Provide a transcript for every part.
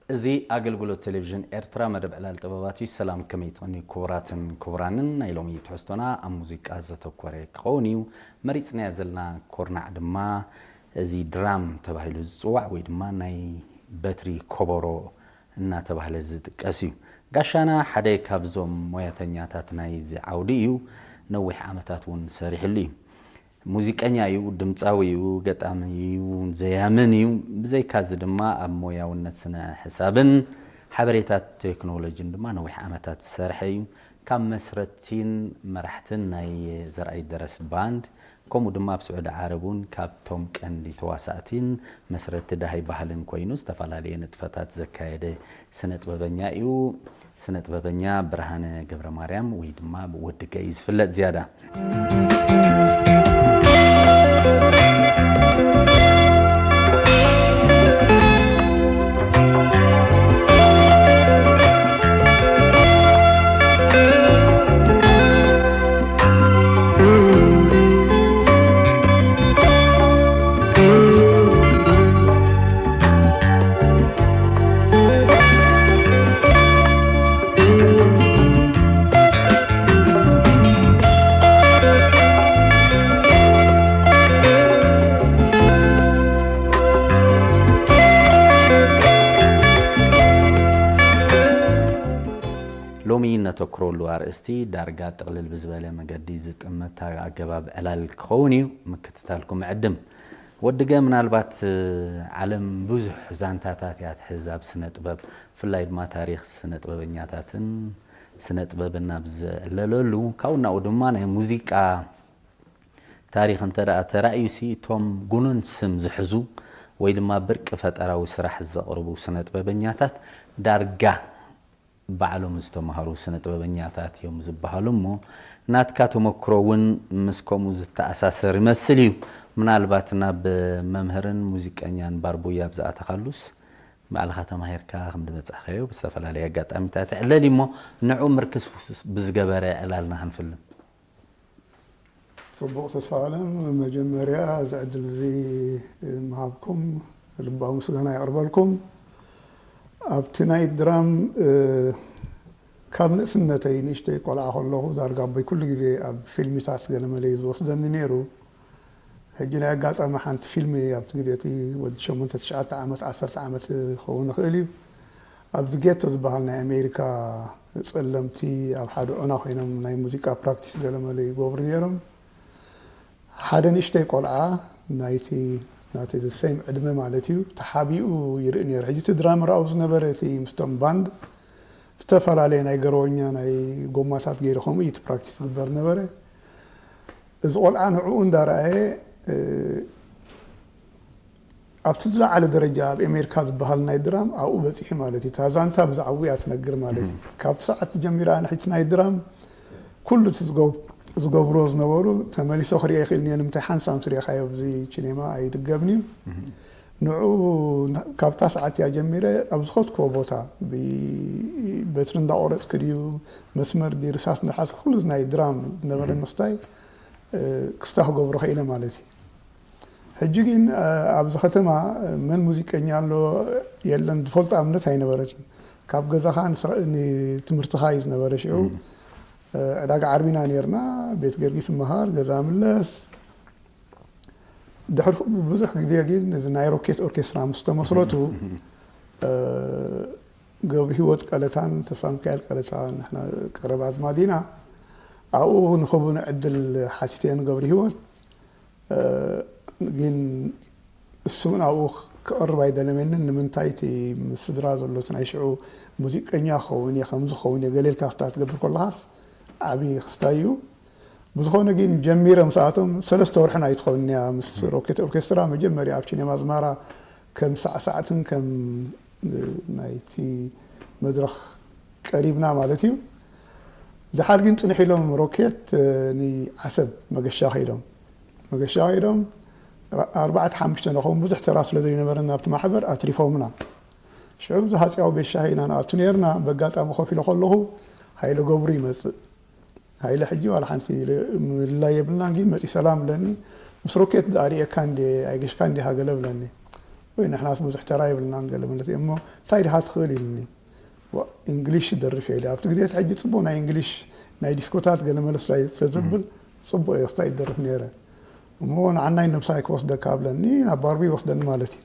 እዚ ኣገልግሎት ቴሌቪዥን ኤርትራ መደብ ዕላል ጥበባት እዩ። ሰላም፣ ከመይ ትቕንዩ ክቡራትን ክቡራንን? ናይ ሎሚ ትሕዝቶና ኣብ ሙዚቃ ዘተኮረ ክኸውን እዩ። መሪጽናያ ዘለና ኮርናዕ ድማ እዚ ድራም ተባሂሉ ዝጽዋዕ ወይ ድማ ናይ በትሪ ኮቦሮ እናተባህለ ዝጥቀስ እዩ። ጋሻና ሓደ ካብዞም ሞያተኛታት ናይዚ ዓውዲ እዩ። ነዊሕ ዓመታት እውን ሰሪሕሉ እዩ። ሙዚቀኛ እዩ፣ ድምጻዊ እዩ፣ ገጣሚ እዩ፣ ዘያምን እዩ። ብዘይካዚ ድማ ኣብ ሞያውነት ስነ ሕሳብን ሓበሬታት ቴክኖሎጂን ድማ ነዊሕ ዓመታት ዝሰርሐ እዩ። ካብ መስረትቲን መራሕትን ናይ ዘርኣይ ደረስ ባንድ፣ ከምኡ ድማ ኣብ ስዑዲ ዓረብ እውን ካብቶም ቀንዲ ተዋሳእቲን መስረቲ ዳሃይ ባህልን ኮይኑ ዝተፈላለየ ንጥፈታት ዘካየደ ስነ ጥበበኛ እዩ። ስነ ጥበበኛ ብርሃነ ገብረ ማርያም ወይ ድማ ወዲ ገ እዩ ዝፍለጥ ዝያዳ። ሎሚ ነተኩረሉ ኣርእስቲ ዳርጋ ጥቕልል ብዝበለ መገዲ ዝጥምት ኣገባብ ዕላል ክኸውን እዩ። ምክትታልኩም ዕድም። ወድገ፣ ምናልባት ዓለም ብዙሕ ዛንታታት እያ ትሕዝ ኣብ ስነ ጥበብ፣ ብፍላይ ድማ ታሪኽ ስነ ጥበበኛታትን ስነ ጥበብን ኣብ ዝዕለለሉ፣ ካብኡ ናብኡ ድማ ናይ ሙዚቃ ታሪኽ እንተ ደኣ ተራእዩሲ፣ እቶም ጉኑን ስም ዝሕዙ ወይ ድማ ብርቂ ፈጠራዊ ስራሕ ዘቕርቡ ስነ ጥበበኛታት ዳርጋ ባዕሎም ዝተማሃሩ ስነ ጥበበኛታት እዮም ዝበሃሉ እሞ፣ ናትካ ተመክሮ እውን ምስ ከምኡ ዝተኣሳሰር ይመስል እዩ። ምናልባት ናብ መምህርን ሙዚቀኛን ባርቡያ ኣብ ዝኣተኻሉስ፣ ባዕልኻ ተማሂርካ ከም ዝመጻእካዮ ብዝተፈላለየ ኣጋጣሚታት ይዕለል እዩ እሞ፣ ንዕኡ ምርክስ ብዝገበረ ዕላልና ክንፍልም። ጽቡቕ ተስፋ ኣለም፣ መጀመርያ እዚ ዕድል እዚ ምሃብኩም ልባዊ ምስጋና የቕርበልኩም። ኣብቲ ናይ ድራም፣ እ፣ ካብ ንእስነተይ ንእሽተይ ቆልዓ ከለኹ ዳርጋ ኣቦይ ኩሉ ግዜ ኣብ ፊልሚታት ገለመለ እዩ ዝወስደኒ ነይሩ። ሕጂ ናይ ኣጋጣሚ ሓንቲ ፊልሚ ኣብቲ ግዜ እቲ ወዲ ሸሞንተ፣ ትሽዓተ ዓመት፣ ዓሰርተ ዓመት ክኸውን ይኽእል እዩ። ኣብዚ ጌቶ ዝበሃል ናይ ኣሜሪካ ጸለምቲ ኣብ ሓደ ዑና ኮይኖም ናይ ሙዚቃ ፕራክቲስ ገለመለ ይገብሩ ነይሮም። ሓደ ንእሽተይ ቆልዓ ናይቲ ናቲ the same ዕድመ ማለት እዩ፣ ተሓቢኡ ይርኢ ነይሩ። ሕጂ እቲ ድራመር ኣብኡ ዝነበረ እቲ ምስቶም ባንድ ዝተፈላለየ ናይ ገረወኛ ናይ ጎማታት ገይሩ ከምኡ እዩ እቲ ፕራክቲስ ዝግበር ነበረ። እዚ ቆልዓ ንዕኡ እንዳረኣየ፣ እ፣ ኣብቲ ዝለዓለ ደረጃ ኣብ ኣሜሪካ ዝበሃል ናይ ድራም ኣብኡ በፂሑ ማለት እዩ። እታ ዛንታ ብዛዕባኡ እያ ትነግር ማለት እዩ። እም። ካብቲ ሰዓት ጀሚራ ንሕጂ ናይ ድራም ኩሉ እቲ ዝገብ-፣ ዝገብርዎ ዝነበሩ ተመሊሶ ክሪኦ ይኽእል እየ። ንምንታይ ሓንሳም ስሪእኻዮ ኣብዚ ቺኔማ ኣይድገምን እዩ። እም። ንዑ ካብታ ሰዓት እያ ጀሚረ ኣብ ዝኸድክዎ ቦታ ብ-፣ በትሪ እንዳቆረፅክ ድዩ መስመር ድዩ ርሳስ እንዳሓዝኩ ኩሉ ናይ ድራም ዝነበረ እም። ምስታይ፣ እ፣ ክስታ ክገብሮ ኽኢለ ማለት እዩ። ሕጂ ግን፣ እ፣ ኣብዚ ከተማ መን ሙዚቀኛ ኣሎ የለን ዝፈልጦ ኣብነት ኣይነበረትን። ካብ ገዛኻ ንስራ-፣ ንትምህርትኻ እዩ ዝነበረ ሽዑ። እም። እ፣ ዕዳጋ ዓርቢና ነይርና፣ ቤት ገርጊስ እመሃር፣ ገዛ ምለስ። ድሕሪ ብዙሕ ግዜ ግን እዚ ናይ ሮኬት ኦርኬስትራ ምስ ተመስረቱ፣ እም። እ፣ ገብረ ህይወት ቀለታን ተስፋ ሚካኤል ቀለታ ንሕና ቀረባ ኣዝማድ ኢና። ኣብኡ ንኽቡን ዕድል ሓቲተ ንገብረ ህይወት። እ፣ ግን እሱ እውን ኣብኡ ክቐርብ ኣይደለመንን። ንምንታይ እቲ ምስ ስድራ ዘሎ እቲ ናይ ሽዑ ሙዚቀኛ ክኸውን እየ፣ ከምዚ ክኸውን እየ፣ ገለ ኢልካ ክስታ ትገብር ከለኻስ ዓብዪ ክስታይ እዩ። ብዝኾነ ግን ጀሚረ ምስኣቶም ሰለስተ ወርሕን ኣይትኸውን እያ ምስ እም። ሮኬት ኦርኬስትራ መጀመርያ ኣብ ሲኔማ ኣዝማራ ከም ሳዕሳዕትን ከም፣ እ፣ ናይቲ መድረኽ ቀሪብና ማለት እዩ። ድሓር ግን ጽንሕ ኢሎም ሮኬት፣ እ፣ ንዓሰብ መገሻ ከይዶም። መገሻ ከይዶም ራ-፣ ኣርባዕተ ሓሙሽተ ንኸውን ብዙሕ ተራ ስለ ዘይነበረና ኣብቲ ማሕበር ኣትሪፎምና። ሽዑ ብዚ ሃጽያዊ ቤት ሻሂ ኢና ንኣቱ ነይርና። በጋጣሚ ኮፍ ኢለ ከለኹ ሃይለ ገብሩ ይመጽእ። ሃይለ ሕጂ ዋላ ሓንቲ ምልላይ የብልናን፣ ግን መጺ ሰላም ብለኒ። ምስ ሮኬት ደኣ ርእየካ እንዴ ኣይገሽካ እንዴ ሃገለ ብለኒ። ወይ ንሕናስ ብዙሕ ተራ የብልናን ገለ መለት እሞ እንታይ ድኻ ትኽእል ኢልኒ። ዋ፣ እንግሊሽ ደርፍ እየ ኢለ። ኣብቲ ግዜ እቲ ሕጂ ጽቡቕ ናይ እንግሊሽ ናይ ዲስኮታት ገለ መለት ስለ ዘብል ጽቡቕ እየ ክስታይ ይደርፍ ነይረ። እሞ ንዓናይ ነብሳይ ክወስደካ ብለኒ ናብ ባርቢ ይወስደኒ ማለት እዩ።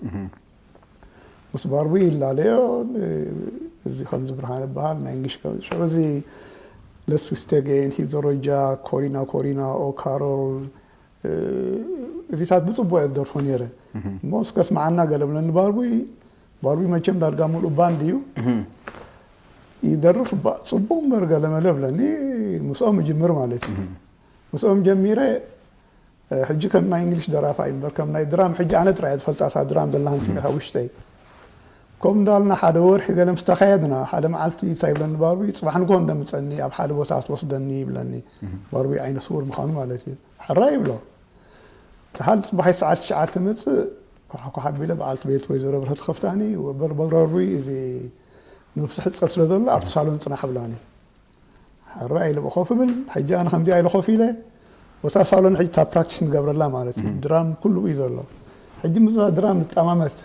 ምስ ባርቢ ይላለዮ። እዚ ከምዚ ብርሃን ይበሃል ናይ እንግሊሽ ሽዑ እዚ ለስዊስተጌን ሂዘሮጃ ኮሪና ኮሪና ኦ ካሮል እዚታት ብጽቡቕ እየ ዝደርፎ ነይረ። እሞ እስከ ስምዓና ገለ ብለኒ ባርቡይ። ባርቡይ መቸም ዳርጋ ሙሉእ ባንድ እዩ ይደርፍ። ባ- ጽቡቕ እምበር ገለ መለ ብለኒ። ምስኦም እጅምር ማለት እዩ። ምስኦም ጀሚረ። ሕጂ ከም ናይ እንግሊሽ ደራፋይ እምበር ከም ናይ ድራም ሕጂ ኣነ ጥራይ እየ ዝፈልጣ እታ ድራም ዘላ ሃንሲኻ ውሽጠይ። ከምኡ እንዳልና ሓደ ወርሒ ገለ ምስ ተኻየድና ሓደ መዓልቲ እንታይ ይብለኒ ባርቡይ፣ ጽባሕ ንግሆ እንደምጸኒ ኣብ ሓደ ቦታ ትወስደኒ ይብለኒ። ባርቡይ ዓይነ ስውር ምዃኑ ማለት እዩ። ሕራይ ይብሎ። ደሓር ጽባሕ ሰዓት ትሽዓተ መጽእ፣ ኮሓ ኮሓ ኣቢለ በዓልቲ ቤት ወይዘሮ ብርሀት ከፍታኒ፣ በርበረሩይ እዚ ነብሲ ሕጸር ስለ ዘሎ ኣብቲ ሳሎን ጽናሕ ብላኒ። ሕራይ ኢለ ኮፍ ብል። ሕጂ ኣነ ከምዚኣ ኢለ ኮፍ ኢለ፣ ወታ ሳሎን ሕጂ እታ ፕራክቲስ ንገብረላ ማለት እዩ። ድራም ኩሉ እዩ ዘሎ። ሕጂ ምስዛ ድራም ንጠማመት።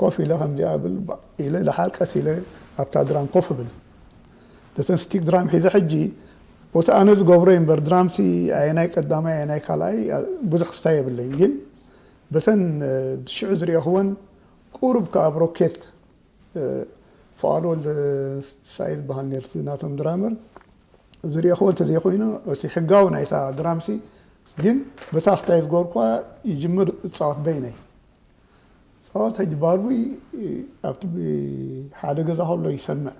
ኮፍ ኢለ ከምዚኣ ብል፣ ባእ ኢለ ደሓር ቀስ ኢለ ኣብታ ድራም ኮፍ ብል። ደተን ስቲክ ድራም ሒዘ ሕጂ፣ ወታ ኣነ ዝገብሮ እዩ እምበር ድራምሲ ኣየናይ ቀዳማይ ኣየናይ ካልኣይ ብዙሕ ክስታይ የብለይን። ግን በተን ሽዑ ዝሪኦኽወን ቁሩብ ከኣ ኣብ ሮኬት ፍቓድ ወልደ ሳይ ዝበሃል ነርሲ ናቶም ድራመር ዝሪኦኽዎ እንተዘይኮይኑ እቲ ሕጋዊ ናይታ ድራምሲ ግን በታ ስታይ ዝገበርኳ ይጅምር እፃወት በይነይ ፃወት ሕጂ ባርቡይ ኣብቲ ሓደ ገዛ ከሎ ይሰምዕ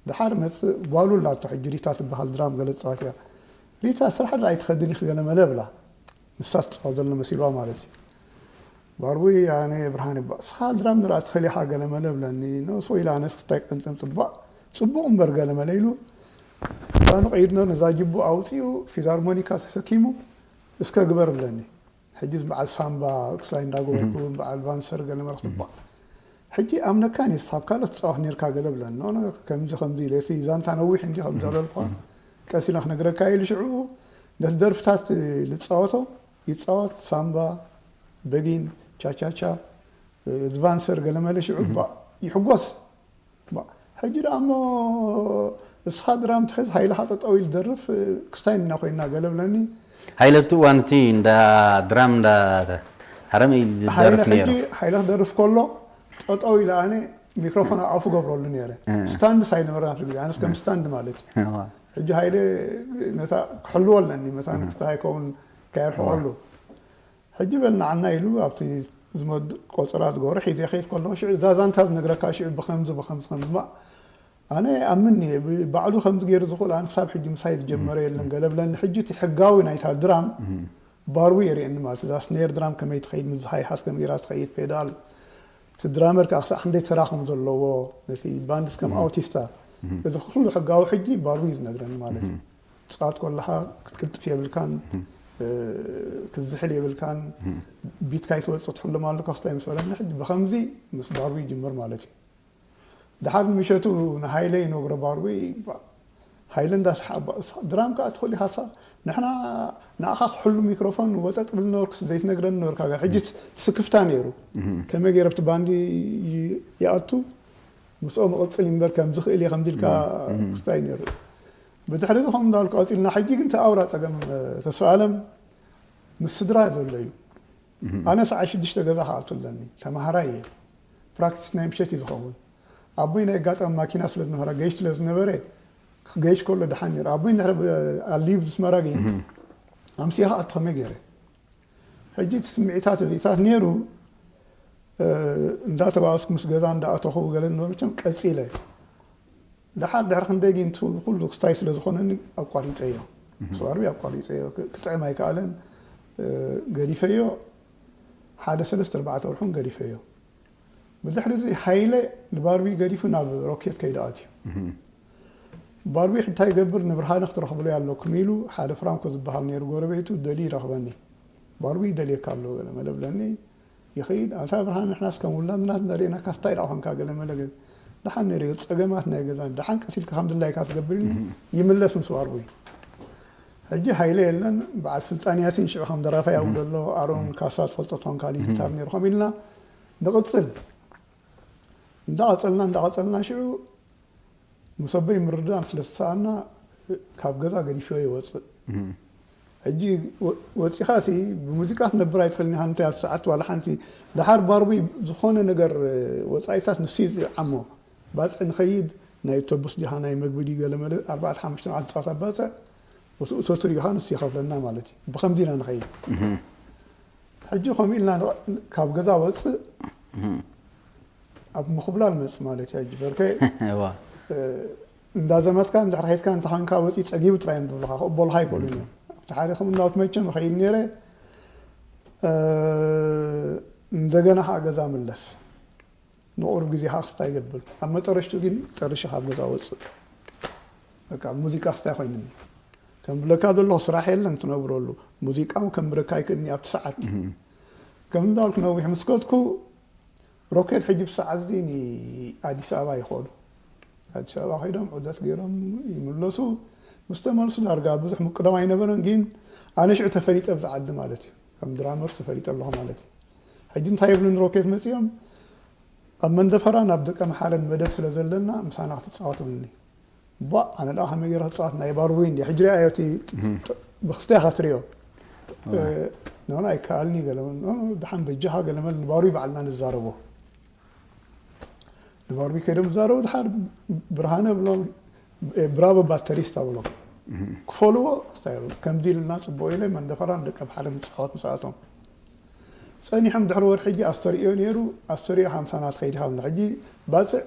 ደሓር መፅእ ጓሉ ላቶ ሕጂ ሪታ ትበሃል ድራም ገለ ፃወት እያ ሪታ ስራሕ ዳ ኣይትኸድን ኢኽ ገለ መለ ብላ ንሳ ትፃወት ዘሎ መሲልዋ ማለት እዩ ባርቡይ ኣነ ብርሃን ይባ እስኻ ድራም ንርኣ ትኽእል ኢኻ ገለ መለ ብለኒ ነብሶ ኢላ ኣነስ ክስታይ ቀንጥም ጥባእ ፅቡቕ እምበር ገለ መለ ኢሉ ክዳኑ ቀይድኖ ነዛ ጅቡ ኣውፂኡ ፊዛርሞኒካ ተሰኪሙ እስከ ግበር ብለኒ ሕጂ በዓል ሳምባ ክስታይ እንዳገበርኩ በዓል ቫንሰር ገለ መለ ክትባእ ሕጂ ኣምነካ ኔስ ካብ ካልኦት ትፃወት ኔርካ ገለ ብለኒ ኖ ከምዚ ከምዚ ኢለ እቲ ዛንታ ነዊሕ እንዲ ከምዚ ኣለልኳ ቀስ ኢለ ክነግረካ ኢሉ ሽዑ ነቲ ደርፍታት ዝፃወቶ ይፃወት ሳምባ በጊን ቻቻቻ ዝቫንሰር ገለመለ ሽዑ ይሕጎስ ሕጂ ደኣ እሞ እስኻ ድራም ትሕዝ ሃይልኻ ጠጠው ኢሉ ደርፍ ክስታይ ኢና ኮይና ገለ ብለኒ ሃይለ ኣብቲ እዋን እቲ እንዳ ድራም እንዳ ሃረም እዩ ዝደርፍ ነይሩ ሃይለ ክደርፍ ከሎ ጠጠው ኢለ ኣነ ሚክሮፎን ኣፉ ገብረሉ ነይረ ስታንድስ ኣይነበረና ኣብዚ ግዜ ኣነስ ከም ስታንድ ማለት እዩ ሕጂ ሃይለ ነታ ክሕልዎ ኣለኒ መታን ክስታይ ከውን ከየርሕቐሉ ሕጂ በል ንዓና ኢሉ ኣብቲ ዝመድ ቆፀራ ዝገብሮ ሒዘ ከይድ ከለኹ ሽዑ እዛ ዛንታ ዝነግረካ ሽዑ ብከምዚ ብከምዚ ከምዚ ማ ኣነ ኣምን እየ ባዕሉ ከምዚ ገይሩ ዝኽእል ኣነ ክሳብ ሕጂ ምሳይ ዝጀመረ የለን ገለ ብለኒ ሕጂ እቲ ሕጋዊ ናይታ ድራም ባርዊ የርእየኒ ማለት እዛ ስኔር ድራም ከመይ ትኸይድ ምስ ሃይሃት ከም ገይራ ትኸይድ ፔዳል እቲ ድራመር ከዓ ክሳዕ ክንደይ ተራ ከም ዘለዎ ነቲ ባንድስ ከም ኣውቲስታ እዚ ኩሉ ሕጋዊ ሕጂ ባርዊ ዝነግረኒ ማለት እዩ ፃት ከለካ ክትቅልጥፍ የብልካን ክትዝሕል የብልካን ቢትካ ይትወፅእ ትሕሎም ኣለካ ክስታይ ምስ በለኒ ሕጂ ብከምዚ ምስ ባርዊ ይጅምር ማለት እዩ ድሓር ምሸቱ ንሃይለ ይነግሮ ባርዊ ሃይለ እንዳስሓ ድራም ከዓ ትኽእል ኢካ ንሕና ንኣኻ ክሕሉ ሚክሮፎን ወጠጥ ብል ነበርኩስ ዘይትነግረኒ ነበርካ ሕጂ ትስክፍታ ነይሩ ከመይ ገይረ ብቲ ባንዲ ይኣቱ ምስኦ መቕፅል እምበር ከም ዝኽእል እየ ከምዚ ኢልካ ክስታይ ነይሩ ብድሕሪ እዚ ከም እንዳልኩ ቀፂልና ሕጂ ግን ተኣውራ ፀገም ተስፋ ኣለም ምስ ስድራ ዘሎ እዩ ኣነ ሰዓ ሽዱሽተ ገዛ ክኣቱ ኣለኒ ተማሃራይ እየ ፕራክቲስ ናይ ምሸት እዩ ዝኸውን ኣቦይ ናይ ኣጋጣሚ ማኪና ስለ ዝነበራ ገይሽ ስለ ዝነበረ ክገይሽ ከሎ ድሓን ነይሩ ኣቦይ እንድሕር ኣልዩ ብዝስመራ ግን ኣምስያ ክኣቱ ከመይ ገይረ ሕጂ እቲ ስምዒታት እዚታት ነይሩ እንዳተባኣስኩ ምስ ገዛ እንዳኣተኹ ገለ ነበረቶም ቀፂለ ደሓር ድሕሪ ክንደይ ግን ኩሉ ክስታይ ስለ ዝኾነኒ ኣቋሪፀዮ ስዋርቢ ኣቋሪፀዮ ክጥዕም ኣይከኣለን ገዲፈዮ ሓደ ሰለስተ ኣርባዕተ ወርሑን ገዲፈዮ ብድሕሪ እዚ ሃይለ ንባርቢ ገዲፉ ናብ ሮኬት ከይደ ኣትዩ ባርቢ እንታይ ይገብር ንብርሃነ ክትረኽብሉ ኣለኩም ኢሉ ሓደ ፍራንኮ ዝበሃል ነይሩ ጎረቤቱ ደልዩ ይረኽበኒ ባርቢ ይደልየካ ኣሎ ገለ መለ ብለኒ ይኸይድ ኣታ ብርሃን ንሕናስ ከም ውላድና ነርእናካስ እንታይ ደኣ ኮንካ ገለ መለ ግን ደሓን ነርእዮ ጸገማት ናይ ገዛን ደሓን ቀስ ኢልካ ከም ድላይካ ትገብር ኢልኒ ይምለስ ምስ ባርቡይ ሕጂ ሃይለ የለን በዓል ስልጣን ያሲን ሽዑ ከም ደራፋይ ኣብኡ ዘሎ ኣሮን ካሳ ትፈልጦ ትኾንካ ጊታር ነይሩ ከም ኢልና ንቕጽል። እንዳቐጸልና እንዳቐጸልና ሽዑ ምስ ኣቦይ ምርድዳእ ስለ ዝተሰኣና ካብ ገዛ ገዲፈዮ ይወፅእ። ሕጂ ወ- ወፂኻ ሲ ብሙዚቃ ትነብር ኣይትኽእልን ኢኻ። እንታይ ኣብቲ ሰዓት ዋላ ሓንቲ ደሓር ባርቡይ ዝኾነ ነገር ወፃኢታት ንሱ እዩ ዝዓሞ። ባፅዕ ንኸይድ ናይ ኣውቶቡስ ዲኻ ናይ መግቢ ድዩ ገለመለ ኣርባዕተ ሓሙሽተ መዓልቲ ፃወት ኣባፅዕ እቲ እቶቱ ሪኢኻ ንሱ ይኸፍለና ማለት እዩ። ብኸምዚ ኢና ንኸይድ። ሕጂ ከምኡ ኢልና ን- ካብ ገዛ ወፅእ ኣብ ምኽብላል መፅ ማለት እዩ። ሕጂ በርከ እዋ እንዳዘመትካ እንድሕር ከይድካ እንተኾንካ ወፂ ፀጊቡ ጥራይ እዮም ዝብሉካ። ክቕበሉካ ኣይክእሉን እዮም። ኣብቲ ሓደ ከም እንዳወት መቸም እኸይድ ነይረ። እ፣ እንደገና ከዓ ገዛ ምለስ ንቁሩብ ግዜ ከዓ ክስታይ ይገብር። ኣብ መጠረሽቱ ግን ጠርሽ ካብ ገዛ ወፅእ በቃ ሙዚቃ ክስታይ ኮይኑኒ። ከም ብለካ ዘለኹ ስራሕ የለን ትነብረሉ። ሙዚቃ እውን ከም ብረካ ይክእልኒ ኣብቲ ሰዓት። ከም እንዳልኩ ነዊሕ ምስ ከድኩ ሮኬት ሕጂ ብሰዓት እዚ ንኣዲስ ኣበባ ይኸዱ። ኣዲስ ኣበባ ከይዶም ዑደት ገይሮም ይምለሱ። ምስ ተመልሱ ዳርጋ ብዙሕ ምቅዳም ኣይነበረን። ግን ኣነ ሽዑ ተፈሊጠ ኣብዚ ዓዲ ማለት እዩ። ከም ድራመር ተፈሊጠ ኣለኹ ማለት እዩ። ሕጂ እንታይ ይብሉኒ ሮኬት መፂኦም ኣብ መንደፈራ ናብ ደቀ መሓረን መደብ ስለ ዘለና ምሳና ክትፃወት ይብሉኒ። ቧእ ኣነ ደኣ ከመይ ገይረ ክፃወት ናይ ባርቡይ እንዲ ሕጂ ሪኣዮ እቲ ብክስታይ ኢኻ ትሪኦ። ኖኖ ኣይከኣልኒ ገለ ደሓን በጃኻ ገለ መል ንባርቡይ ባዕልና ንዛረቦ። ንባርቡይ ከይዶም ዝዛረቡ ድሓር ብርሃነ ብሎም ብራቮ ባተሪስታ ብሎም ክፈልዎ ስታይ ከምዚ ኢልና ፅቡቅ ኢለ መንደፈራን ደቀ ብሓደ ምፃወት ምስኣቶም ጸኒሖም ድሕሪ ወርሒ ሕጂ ኣስተርእዮ ነይሩ። ኣስተርእዮ ሓምሳ ናት ከይዲ ሃብና ሕጂ ባፅዕ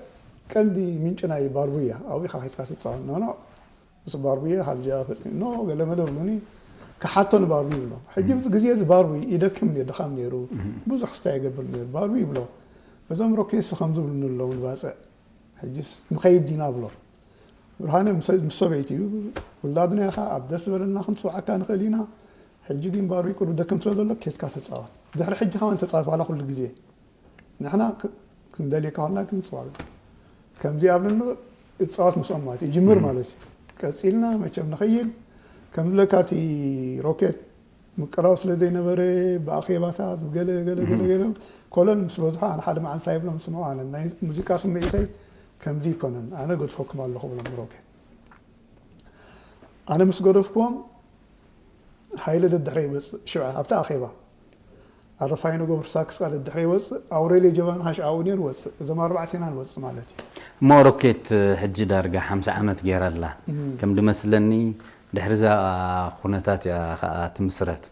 ቀንዲ ምንጭ ናይ ባርቡያ ኣብኡ ኢኻ ከይድካ ትፃወት ኖኖ ምስ ባርቡየ ካብዚኣ ፈፂሙ ኖ ገለመለ ብሉኒ ክሓቶ ንባርቡ ይብሎ። ሕጂ ብዚ ግዜ እዚ ባርቡ ይደክም ነይሩ ድኻም ነይሩ ብዙሕ ክስታይ ይገብር ነይሩ ባርቡ ይብሎ። እዞም ሮኬስ ከም ዝብሉኒ ኣለዉ ንባፅዕ ሕጂስ ንኸይድ ዲና ብሎ። ብርሃነ ምስ ሰበይቱ እዩ ውላድና ኢኻ ኣብ ደስ ዝበለና ክንፅውዓካ ንኽእል ኢና። ሕጂ ግን ባርቡ ቁሩብ ደክም ስለ ዘሎ ኬድካ ተፃወት። ድሕሪ ሕጂ ከማን ተፃወት ባላ ኩሉ ግዜ ንሕና ክንደልየካ ኮና ግን ፅዋዕ ከምዚ ኣብለና እፃወት ምስኦም ማለት ይጅምር ማለት እዩ። ቀፂልና መቸም ንኸይድ ከም ዝብለካ እቲ ሮኬት ምቅራብ ስለ ዘይነበረ ብኣኼባታት ገለ ገለ ገለ ገለ ኮሎን ምስ በዝሖ ኣነ ሓደ መዓልቲ ይብሎም ስምዑ ኣነ ናይ ሙዚቃ ስምዒተይ ከምዚ ይኮነን ኣነ ገድፈኩም ኣለኹ ብሎም ሮኬት ኣነ ምስ ገደፍኩዎም ሓይለ ደድሕረ ይመፅእ ሽዑ ኣብቲ ኣኼባ ኣረፋይነ ገብሩ ሳክስ ቃል ድሕሪ ይወፅእ ኣውሬልዮ ጀባና ሓሽ ኣብኡ ነይሩ ወፅእ እዞም ኣርባዕቴና ንወፅእ ማለት እዩ። እሞ ሮኬት ሕጂ ዳርጋ ሓምሳ ዓመት ገይራ ኣላ ከም ድመስለኒ ድሕሪ እዛ ኩነታት እያ ከዓ ትምስረት።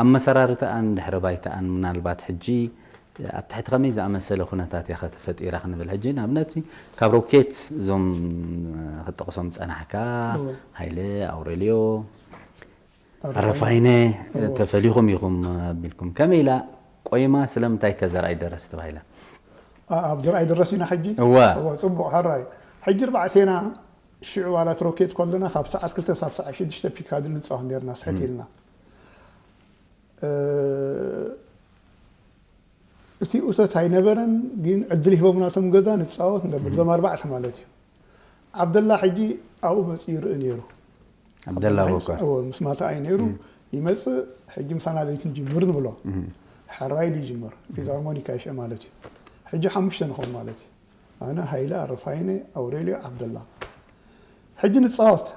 ኣብ መሰራርተኣን ድሕሪ ባይተኣን ምናልባት ሕጂ ኣብ ትሕቲ ከመይ ዝኣመሰለ ኩነታት እያ ከተፈጢራ ክንብል ሕጂ ንኣብነት ካብ ሮኬት እዞም ክጠቕሶም ዝፀናሕካ ሃይለ ኣውሬልዮ ኣረፋይነ ተፈሊኹም ኢኹም ኣቢልኩም ከመይ ኢላ ቆይማ ስለምንታይ ከ ዘርኣይ ደረስ ተባሂላ? ኣብ ዘርኣይ ደረስ ኢና ሕጂ እወ እወ ፅቡቕ ሕራይ ሕጂ ኣርባዕቴና ሽዑ ዋላት ሮኬት ከለና ካብ ሰዓት ክልተ ሳብ ሰዓት ሽዱሽተ ፒካድል ንፃወት ነርና ስሕት ኢልና እቲ እቶት ኣይነበረን ግን ዕድል ሂቦምናቶም ገዛ ንፃወት ነበር እዞም ኣርባዕተ ማለት እዩ ዓብደላ ሕጂ ኣብኡ መፅኡ ይርኢ ነይሩ ዓብደላ ቦኮ እዎ ምስ ማታ ኣይ ነይሩ ይመፅእ ሕጂ ምሳና ዘይትን ጅምር ንብሎ ሕራይ ድዩ ጅምር ፊዛርሞኒካ ይሽዕ ማለት እዩ ሕጂ ሓሙሽተ ንኸውን ማለት እዩ ኣነ ሃይለ ኣረፋይነ ኣውሬልዮ ዓብደላ ሕጂ ንፃወት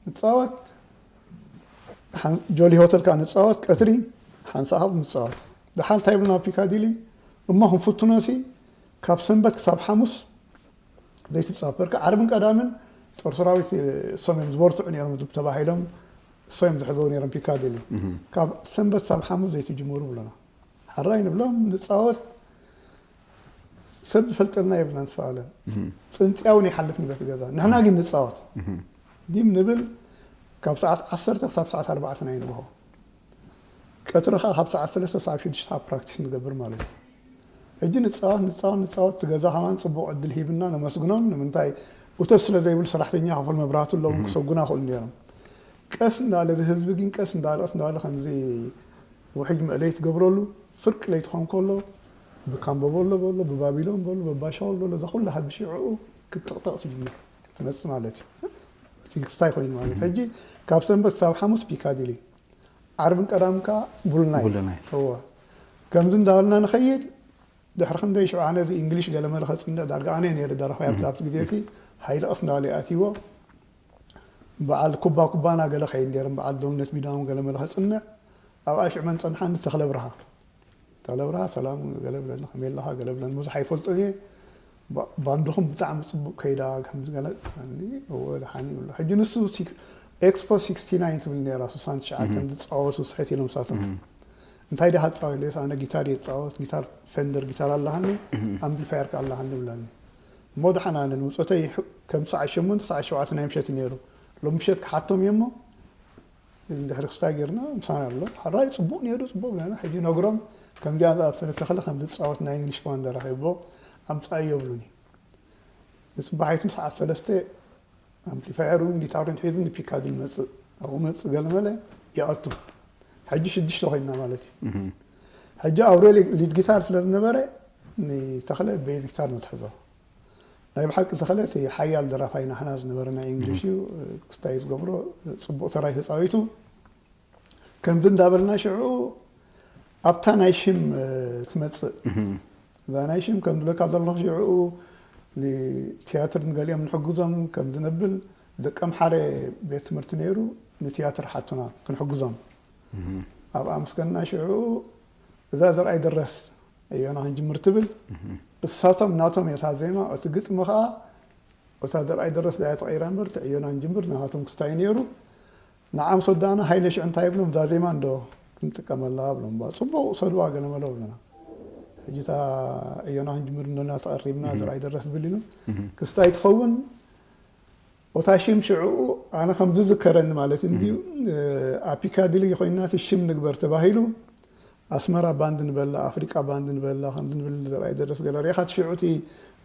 ንፃወት ጆሊ ሆተል ከዓ ንፃወት ቀትሪ ሓንሳእ ካብ ንፃወት ድሓር እንታይ ይብልና ፒካዲሊ እሞ ክንፍትኖ ሲ ካብ ሰንበት ክሳብ ሓሙስ ዘይትፃወት በርካ ዓርብን ቀዳምን ጦር ሰራዊት እሶም እዮም ዝበርትዑ ነይሮም ተባሂሎም እሶም እዮም ዝሕዘው ነይሮም ፒካዲሊ ካብ ሰንበት ክሳብ ሓሙስ ዘይትጅምሩ ብሎና ሓራይ ንብሎም ንፃወት ሰብ ዝፈልጠልና የብልና ንስፋለን ፅንፅያ እውን ይሓልፍ ንበት ገዛ ንሕና ግን ንፃወት ዲም ንብል ካብ ሰዓት ዓሰርተ ክሳብ ሰዓት ኣርባዕተ ናይ ንግሆ ቀትሪ ከዓ ካብ ሰዓት ሰለስተ ሰዓት ሽዱሽተ ኣብ ፕራክቲስ ንገብር ማለት እዩ ሕጂ ንፃወት ንፃወት ንፃወት እቲ ገዛ ከማን ፅቡቅ ዕድል ሂብና ነመስግኖም ንምንታይ እቶት ስለ ዘይብሉ ሰራሕተኛ ክፍል መብራህቱ ኣለዎም ክሰጉና ክእሉ ነይሮም ቀስ እንዳለ እዚ ህዝቢ ግን ቀስ እንዳለ ቀስ እንዳለ ከምዚ ውሕጅ መእለይ ትገብረሉ ፍርቂ ለይቲ ኾን ከሎ ብካምቦ በሎ በሎ ብባቢሎን በሎ በባሻውል በሎ እዛ ኩላ ሃዲ ሽዕኡ ክትጥቕጠቕ ትጅምር ትመፅእ ማለት እዩ እቲ ክስታይ ኮይኑ ማለት ሕጂ ካብ ሰንበት ክሳብ ሓሙስ ፒካዲሊ ዓርብን ቀዳም ከዓ ቡልናይ ቡልናይ። እወ ከምዚ እንዳበልና ንኸይድ ድሕሪ ክንደይ ሽዑ ኣነ እዚ እንግሊሽ ገለመለ ከፅንዕ ዳርጋ ኣነ ነይረ ደራፋይ ኣብቲ ኣብቲ ግዜ እቲ ሃይለ ቀስ እንዳበለ ኣትይዎ። በዓል ኩባ ኩባና ገለ ከይድ ነይሮም፣ በዓል ዶምነት ቢዳውን ገለመለ ከፅንዕ ኣብኣ ሽዑ መን ፀንሓኒ? ተኽለ ብርሃ። ተኽለ ብርሃ ሰላም ገለ ብለኒ፣ ከመይ ኣለኻ ገለ ብለኒ፣ ብዙሕ ኣይፈልጦን እየ። ባ- ባንድኹም ብጣዕሚ ፅቡቅ ከይዳ ከምዚ ገለ። እወ ደሓን ይብሎ። ሕጂ ንሱ ሲክ- ኤክስፖ ሲክስቲ ናይን ትብል ነይራ፣ ስሳን ትሽዓተን ዝፃወቱ ስሕት ኢሎም ሳቶም። እንታይ ዲኻ ትፃወት ኢለስ፣ ኣነ ጊታር እየ ዝፃወት፣ ጊታር ፌንደር ጊታር ኣለሃኒ፣ ኣምፕሊፋየር ከ ኣለሃኒ ብለኒ። እሞ ደሓን ኣነ ንውፀተይ ሕ- ከም ሰዓት ሸሞንተ ሰዓት ሸውዓተ ናይ ምሸት ነይሩ። ሎም ምሸት ክሓቶም እየ እሞ እንድሕሪ ክስታይ ጌርና ምሳና ኣሎ። ሓራይ ጽቡቕ ነይሩ፣ ጽቡቕ ብለና። ሕጂ ነግሮም ከምዚኣ ዝኣምሰለ ተኽለ ከም ዝጻወት ናይ እንግሊሽ ከማን ተረኺብዎ ኣምጻዮ ይብሉኒ። ንጽባሒቱ ሰዓት ሰለስተ ኣምፕሊፋየሩን ጊታሩን ሒዙ ንፒካዲል መጽእ። ኣብኡ መጽእ ገለመለ ይኣቱ። ሕጂ ሽዱሽተ ኮይንና ማለት እዩ። ሕጂ ኣውሬል ሊድ ጊታር ስለ ዝነበረ ንተኽለ ቤዝ ጊታር ንትሕዞ። ናይ ብሓቂ ተኽለ እቲ ሓያል ደራፋይ ናሕና ዝነበረ ናይ እንግሊሽ እዩ። ክስታይ ዝገብሮ ጽቡቕ ተራይ ተጻዊቱ። ከምዚ እንዳበልና ሽዑ ኣብታ ናይ ሽም ትመጽእ። እዛ ናይ ሽም ከም ዝብለካ ዘለኹ ሽዑ ንቲያትር ንገሊኦም ንሕግዞም ከም ዝነብል ደቀምሓረ ቤት ትምህርቲ ነይሩ። ንቲያትር ሓቱና ክንሕግዞም ኣብኣ ምስ ከድና ሽዑ እዛ ዘርኣይ ደረስ እዮና ክንጅምር ትብል። እሳቶም ናቶም እያ እታ ዜማ፣ እቲ ግጥሚ ኸኣ እታ ዘርኣይ ደረስ እያ ተቐይራ እምበር፣ እቲ ዕዮና ንጅምር ናሃቶም ክስታይ ነይሩ። ንዓም ሰዳና ሃይለ ሽዑ እንታይ ይብሎም፣ እዛ ዜማ እንዶ ክንጥቀመላ ብሎም፣ ባ ጽቡቕ ሰድዋ ገለ መለ ብሎና። ሕጂ እታ ዕዮና ክንጅምር እንዶና ተቐሪብና፣ ዘርኣይ ደረስ ብል ኢሉ ክስታይ ትኸውን። ኦታ ሽም ሽዑ ኣነ ከም ዝዝከረኒ ማለት እንድዩ፣ ኣብ ፒካዲሊ ኮይና እቲ ሽም ንግበር ተባሂሉ፣ ኣስመራ ባንድ ንበላ፣ ኣፍሪቃ ባንድ ንበላ፣ ከምዚ ንብል ዘርኣይ ደረስ ገለ ሪኢኻ፣ እቲ ሽዑ እቲ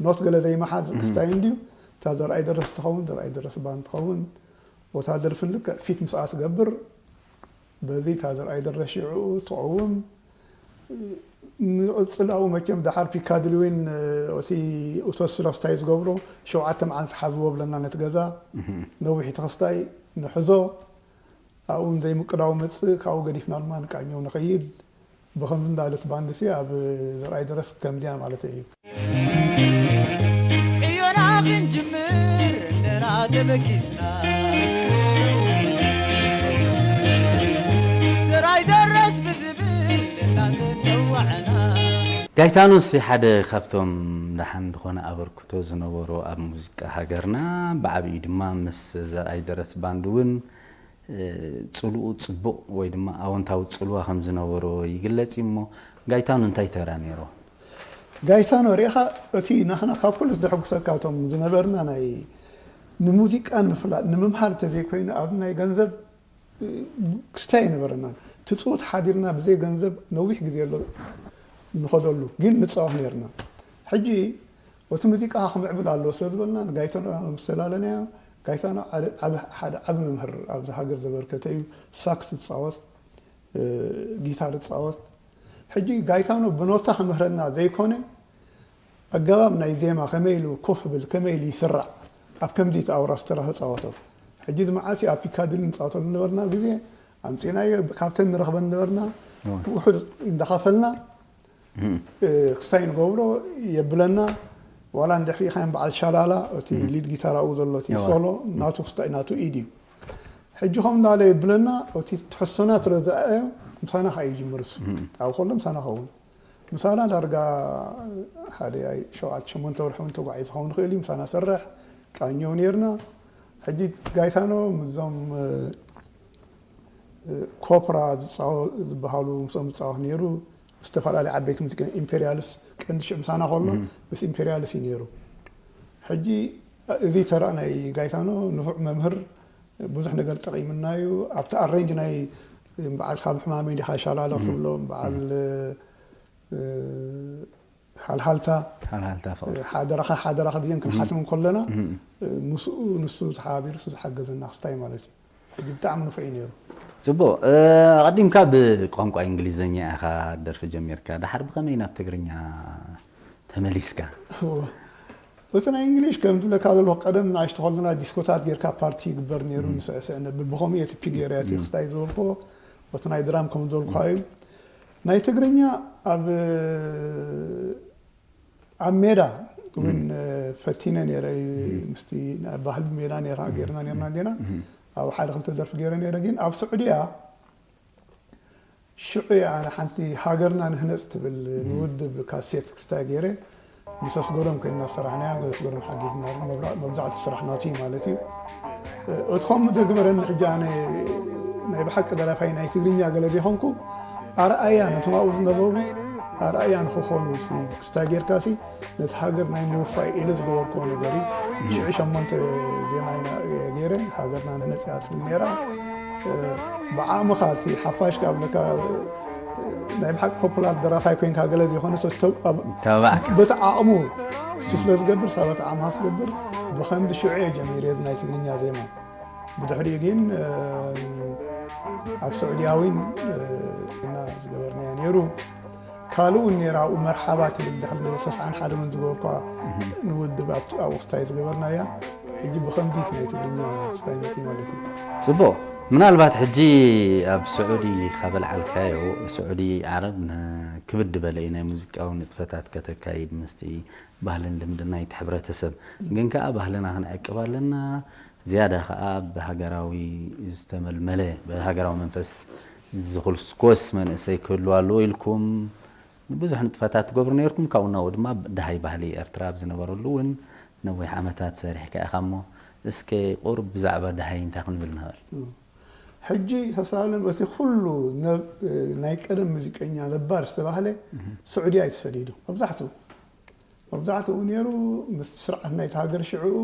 ኖት ገለ ዘይመሓዝ ክስታይ እንድዩ፣ እታ ዘርኣይ ደረስ ትኸውን፣ ዘርኣይ ደረስ ባንድ ትኸውን፣ ኦታ ደርፍን ልክዕ ፊት ምስኣ ትገብር፣ በዚ እታ ዘርኣይ ደረስ ሽዑ ትቐውም። ንቕጽል ኣብኡ መቸም ደሓር ፒካዲሊ ዊን፣ እቲ ኡቶስ ስለ ክስታይ ዝገብሮ፣ ሸውዓተ መዓልቲ ሓዝዎ ብለና ነቲ ገዛ። ነዊሕ እቲ ክስታይ ንሕዞ፣ ኣብኡ ንዘይምቅዳው መጽእ፣ ካብኡ ገዲፍና ድማ ንቃኘው ንኸይድ። ብኸምዚ እንዳለት ባንድሲ ኣብ ዘርኣይ ደረስ ከምዚያ ማለት እዩ። ዕዮና ክንጅምር እንደና ተበጊስና፣ ዘርኣይ ደረስ ብዝብል እናተጸዋዕና። ጋይታኖስ ሓደ ካብቶም ደሓን ዝኾነ ኣበርክቶ ዝነበሮ ኣብ ሙዚቃ ሃገርና፣ ብዓብዩ ድማ ምስ ዘርኣይ ደረስ ባንድ እውን፣ እ፣ ጽልኡ ጽቡቕ ወይ ድማ ኣወንታዊ ጽልዋ ከም ዝነበሮ ይግለጽ እዩ። እሞ ጋይታኖ እንታይ ተራ ነይሮ? ጋይታኖ ሪኢኻ፣ እቲ ናህና ካብ ኩሉ ዘሐጉሰካ እቶም ዝነበርና ናይ ንሙዚቃ ንምፍላጥ ንምምሃር እንተዘይኮይኑ ኣብ ናይ ገንዘብ፣ እ፣ ክስታይ ኣይነበረናን። ትጽውት ሓዲርና ብዘይ ገንዘብ ነዊሕ ግዜ ኣሎ ንኸደሉ፣ ግን ንጻወት ነይርና። ሕጂ እቲ ሙዚቃ ክምዕብል ኣለዎ ስለ ዝበልና ንጋይታኖ ምስ ተላለናዮ፣ ጋይታኖ ዓደ-፣ ዓብ-፣ ሓደ ዓቢ መምህር ኣብዚ ሃገር ዘበርከተ እዩ። ሳክስ ዝጻወት፣ እ፣ ጊታር ዝጻወት። ሕጂ ጋይታኖ ብኖታ ክምህረና ዘይኮነ፣ ኣገባብ ናይ ዜማ ከመይ ኢሉ ኮፍ ብል፣ ከመይ ኢሉ ይስራዕ፣ ኣብ ከምዚ እቲ ኣውራስ ተራ ተጻወቶ። ሕጂ እዚ መዓልሲ ኣብ ፒካዲሊ ንጻወተሉ ነበርና ግዜ ኣምጺናዮ፣ ካብተን ንረኽበን ነበርና፣ እወ። ውሑድ እንዳኸፈልና፣ እ፣ ክስታይ ንገብሮ የብለና። ዋላ እንድሕሪ ኢኻ በዓል ሻላላ፣ እቲ ሊድ ጊታር ኣብኡ ዘሎ፣ እቲ እወ። ሶሎ፣ ናቱ ክስታይ፣ ናቱ ኢድ እዩ። ሕጂ ከምኡ እንዳበለ የብለና፣ እቲ ትሕዝቶና ስለ ዝኣዮ፣ ምሳና ከኣ ይጅምር እሱ። ኣብኡ ከሎ ምሳና ኸውን። ምሳና ዳርጋ ሓደ ኣይ ሸውዓተ ሸሞንተ ወርሒ እውን ተጓዒዙ ክኸውን ይኽእል እዩ። ምሳና ሰርሕ፣ ቃኘው ነይርና። ሕጂ ጋይታኖ ምስዞም፣ እ፣ እ፣ ኮፕራ ዝጻወ-፣ ዝበሃሉ ምስኦም ዝጻወት ነይሩ። ምስ ዝተፈላለዩ ዓበይቲ ሙዚቀ-፣ ኢምፔሪያልስ ቀንዲ ሽዑ ምሳና ከሎ ምስ ኢምፔሪያልስ እዩ ነይሩ። ሕጂ እዚ ተራ ናይ ጋይታኖ ንፉዕ መምህር ብዙሕ ነገር ጠቒምና እዩ። ኣብቲ ኣሬንጅ ናይ በዓል ካብ ሕማመይ ዲኻ ሻላለ ክትብሎ፣ በዓል፣ እ፣ ሓልሃልታ፣ ሓልሃልታ ፍቕሪ። ሓደራኻ፣ ሓደራኻ ድየን ክንሓትም ከለና፣ ምስኡ፣ ንሱ ተሓባቢሩ፣ እሱ ዝሓገዘና ክስታይ ማለት እዩ። ሕጂ ብጣዕሚ ንፉዕ እዩ ነይሩ። ጽቡቕ። እ፣ ኣቐዲምካ ብቋንቋ እንግሊዝኛ ኢኻ ደርፊ ጀሚርካ። ደሓር ብኸመይ ናብ ትግርኛ ተመሊስካ? እወ። እቲ ናይ እንግሊሽ ከም ዝብለካ ዘለኹ ቀደም ንኣሽቱ ከለና ዲስኮታት ጌርካ ፓርቲ ይግበር ነይሩ፣ ንስዕስዕ ነብል። ብኸምኡ እየ እቲ ፒግ ኤርያ እቲ ክስታይ ዝበልክዎ፣ እቲ ናይ ድራም ከም ዝበልኩኻ እዩ። ናይ ትግርኛ ኣብ ኣብ ሜዳ እውን ፈቲነ ነይረ። ምስቲ ናይ ባህሊ ሜዳ ነይራ፣ ጌርና ነይርና እንዲና። ኣብ ሓደ ክልተ ደርፊ ገይረ ነይረ። ግን ኣብ ስዑድያ ሽዑ እያ ኣነ ሓንቲ ሃገርና ንህነፅ ትብል ንውድብ ካሴት ክስታይ ገይረ፣ ምስ ኣስገዶም ኮይንና ዝሰራሕናያ። ኣስገዶም ሓጊዝና፣ መብዛዕቲ ስራሕ ናቱ እዩ ማለት እዩ። እቲ ከምኡ ዘግበረኒ፣ ሕጂ ኣነ ናይ ብሓቂ ደራፋይ ናይ ትግርኛ ገለ ዘይኮንኩ፣ ኣርኣያ ነቶም ኣብኡ ዝነበሩ ኣርኣያ ንክኾኑ፣ እቲ ክስታይ ጌርካሲ ነቲ ሃገር ናይ ምውፋይ ኢለ ዝገበርክዎ ነገር እዩ። ሽዑ ሸሞንተ ዜማ ኢና ገይረ፣ ሃገርና ንህነፅ እያ ትብል ነይራ። ብዓቕምኻ፣ እቲ ሓፋሽ ካብ ለካ ናይ ብሓቂ ፖፑላር ደራፋይ ኮይንካ ገለ ዘይኮነ፣ ሰብ ተብ-፣ ኣብ-፣ ተባዕካ። በቲ ዓቕሙ እሱ ስለ ዝገብር፣ ሳበት ዓቕምኻ ዝገብር፣ ብኸምዚ ሽዑ እየ ጀሚረ እዚ ናይ ትግርኛ ዜማ። ብድሕሪኡ ግን ኣብ ስዑድያ እውን እና ዝገበርናዮ ነይሩ። ካልእ እውን ነይራ፣ ኣብኡ መርሓባ ትብል ድሕሪ ተስዓን ሓደ እውን ዝገበርኳ ንውድብ ኣብቲ፣ ኣብኡ ክስታይ ዝገበርናያ። ሕጂ ብኸምዚ እቲ ናይ ትግርኛ ክስታይ መፅእ ማለት እዩ። ፅቡቕ። ምናልባት ሕጂ ኣብ ስዑዲ ካብ ኣልዓልካዮ፣ ስዑዲ ዓረብ ን-፣ ክብድ ዝበለ እዩ ናይ ሙዚቃዊ ንጥፈታት ከተካይድ፣ ምስቲ ባህልን ልምድን ናይቲ ሕብረተሰብ። ግን ከኣ ባህልና ክንዕቅብ ኣለና። ዝያዳ ከኣ ብሃገራዊ ዝተመልመለ፣ ብሃገራዊ መንፈስ ዝኹስኮስ መንእሰይ ክህሉ ኣለዎ ኢልኩም ብዙሕ ንጥፈታት ትገብሩ ነይርኩም። ካብኡ ናብኡ ድማ ደሃይ ባህሊ ኤርትራ ኣብ ዝነበረሉ እውን ነዊሕ ዓመታት ሰሪሕካ ኢኻ እሞ፣ እስከ ቁሩብ ብዛዕባ ደሃይ እንታይ ክንብል ንኽእል? ሕጂ ተስፋ ኣለም፣ እቲ ኩሉ ነብ-፣ ናይ ቀደም ሙዚቀኛ ነባር ዝተባህለ ስዑድያ እዩ ተሰዲዱ። መብዛሕትኡ፣ መብዛሕትኡ ነይሩ ምስቲ ስርዓት ናይቲ ሃገር ሽዕኡ፣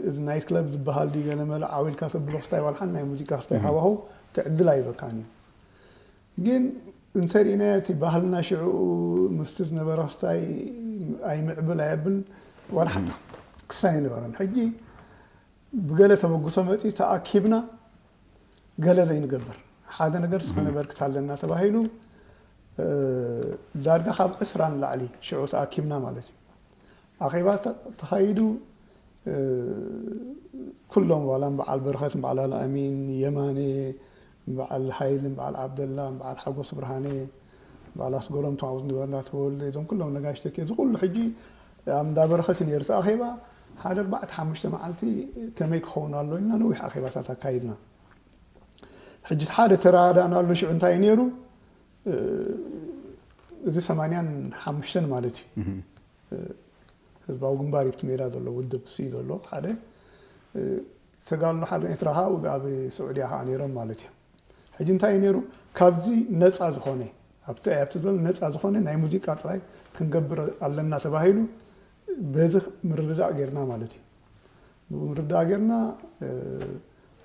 እዚ ናይት ክለብ ዝበሃል ድዩ ገለ መለ ዓው ኢልካ ተብሎ ክስታይ ዋላ ሓንቲ ናይ ሙዚቃ ክስታይ ሃዋህው ትዕድል ኣይበካን እዩ። ግን እንተሪእናዮ እቲ ባህልና ሽዕኡ ምስቲ ዝነበረ ክስታይ ኣይምዕብል ኣየብል ዋላ ሓንቲ ክስታይ ኣይነበረን። ሕጂ ብገለ ተበግሶ መፂኡ ተኣኪብና ገለ ዘይንገብር ሓደ ነገር ስኸነበርክት ኣለና ተባሂሉ፣ እ፣ ዳርጋ ካብ ዕስራ ንላዕሊ ሽዑ ተኣኪብና ማለት እዩ። ኣኼባ ተ-፣ ተኻይዱ፣ እ፣ ኩሎም ዋላ በዓል በረኸት፣ በዓል ኣልኣሚን፣ የማነ፣ በዓል ሃይልን፣ በዓል ዓብደላ፣ በዓል ሓጎስ ብርሃነ፣ በዓል ኣስገዶም፣ ተማውዝ ንበርና ተወልደ፣ እዞም ኩሎም ነጋሽ ተኪ፣ እዚ ኩሉ ሕጂ ኣብ እንዳ በረኸት እዩ ነይሩ እቲ ኣኼባ። ሓደ ኣርባዕተ ሓሙሽተ መዓልቲ ከመይ ክኸውን ኣሎ ኢልና ነዊሕ ኣኼባታት ኣካይድና። ሕጂ እቲ ሓደ ተረዳእናሉ ሽዑ እንታይ እዩ ነይሩ? እ፣ እዚ ሰማንያን ሓሙሽተን ማለት እዩ። እ፣ ህዝባዊ ግንባር እዩ ኣብቲ ሜዳ ዘሎ፣ ውድብ ሲ ዘሎ ሓደ፣ እ፣ ተጋድሎ ሓርነት ኤርትራ ከዓ ኣብ ስዑድያ ከዓ ነይሮም ማለት እዩ። ሕጂ እንታይ እዩ ነይሩ? ካብዚ ነፃ ዝኾነ፣ ኣብቲ፣ ኣብቲ ዝበለ ነፃ ዝኾነ ናይ ሙዚቃ ጥራይ ክንገብር ኣለና ተባሂሉ፣ በዚ ምርድዳእ ጌርና ማለት እዩ። ብምርዳእ ጌርና፣ እ፣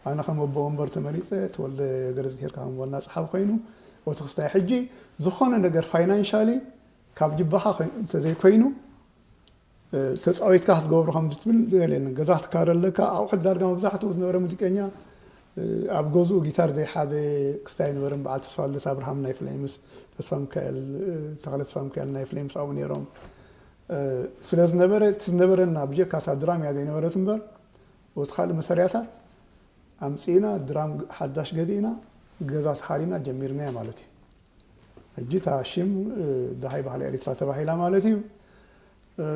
ኣነ ከም ኣቦ ወንበር ተመሪፀ፣ ተወልደ ገረዝጊሄር ከም ዋና ጸሓፊ ኮይኑ፣ እቲ ክስታይ ሕጂ ዝኾነ ነገር ፋይናንሻሊ ካብ ጅባኻ ኮይኑ፣ እንተዘይኮይኑ፣ እ፣ ተጻዊትካ ክትገብሮ ከም ዝትብል ገለ የለን። ገዛ ክትካረ ኣለካ፣ ኣቑሑት ዳርጋ መብዛሕትኡ ዝነበረ ሙዚቀኛ፣ እ፣ ኣብ ገዝኡ ጊታር ዘይሓዘ ክስታይ ኣይነበረን። በዓል ተስፋ ልደት ኣብርሃም ናይ ፍሌምስ፣ ተስፋ ሚካኤል፣ እ፣ ተኽለ ተስፋ ሚካኤል ናይ ፍሌምስ ኣብኡ ነይሮም። እ፣ ስለ ዝነበረ፣ እቲ ዝነበረና ብጀካ እታ ድራም እያ ዘይነበረት እምበር፣ ወቲ ካልእ መሰርያታት ኣምጺእና፣ ድራም ሓዳሽ ገዚእና፣ ገዛ ተሓሪና ጀሚርናያ ማለት እዩ። ሕጂ እታ ሽም፣ እ፣ ደሃይ ባህሊ ኤሪትራ ተባሂላ ማለት እዩ። እ፣